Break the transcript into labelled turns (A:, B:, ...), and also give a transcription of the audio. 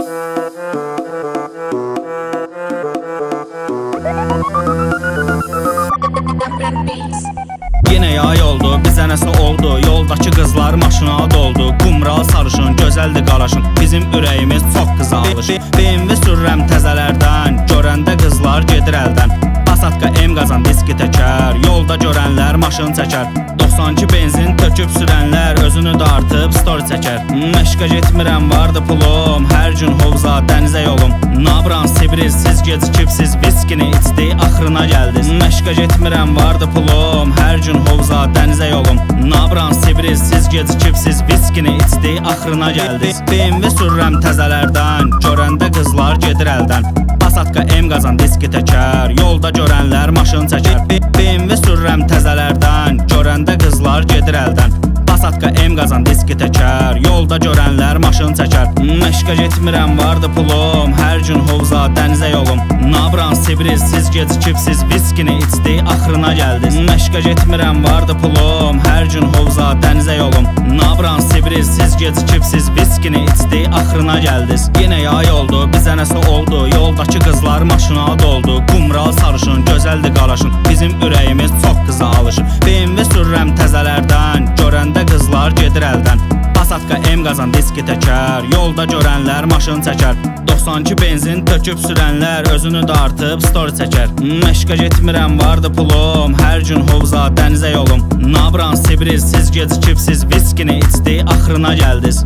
A: Yenə yay oldu, bizə nəsə oldu. Yoldakı qızlar maşına doldu. Qumral sarışın, gözəldir qaraşın. Bizim ürəyimiz çox qıza alışır. BMW sürürəm təzələrdən, görəndə qızlar gedir əldən. Pasatka M qazan diski təkər, yolda görənlər maşın çəkər. 92 benzin töküb sürənlər özünü dartıb story çəkər. Məşqə getmirəm, vardı pulum, hər gün hovuza, dənizə yolum. Nabran Sibriz, siz gecikibsiz, viskini içdi, axırına gəldiniz. Məşqə getmirəm, vardı pulum, hər gün hovuza, dənizə yolum. Nabran Sibriz, siz gecikibsiz, viskini içdi, axırına gəldiniz. BMW sürürəm təzələrdən, görəndə qızlar gedir əldən. Pasatka M qazan diski təkər, yolda görənlər maşın çəkər. BMW sürürəm təzələrdən, görəndə qızlar gedir əldən. Pasatka M qazan diski təkər, yolda görənlər maşın çəkər. Məşqə getmirəm, vardı pulum, hər gün hovuza, dənizə yolum. Nabran Sibriz, siz gecikibsiz, viskini içdi, axırına gəldiniz. Məşqə getmirəm, vardı pulum, hər gün hovuza, dənizə yolum. Nabran Sibriz, siz gecikibsiz, viskini içdi, axırına gəldiniz. Yenə yay oldu, bizə nəsə oldu. Yoldakı qızlar maşına doldu. Qumral sarışın, gözəldir qaraşın. Bizim ürəyimiz çox qıza alışır. BMW sürürəm təzələrdən, görəndə qızlar gedir əldən. Pasatka M qazan diski təkər, yolda görənlər maşın çəkər. 92 benzin töküb sürənlər özünü dartıb story çəkər. Məşqə getmirəm, vardı pulum, hər gün hovuza, dənizə yolum. Nabran Sibriz, siz gecikibsiz, viskini içdi, axırına gəldiniz.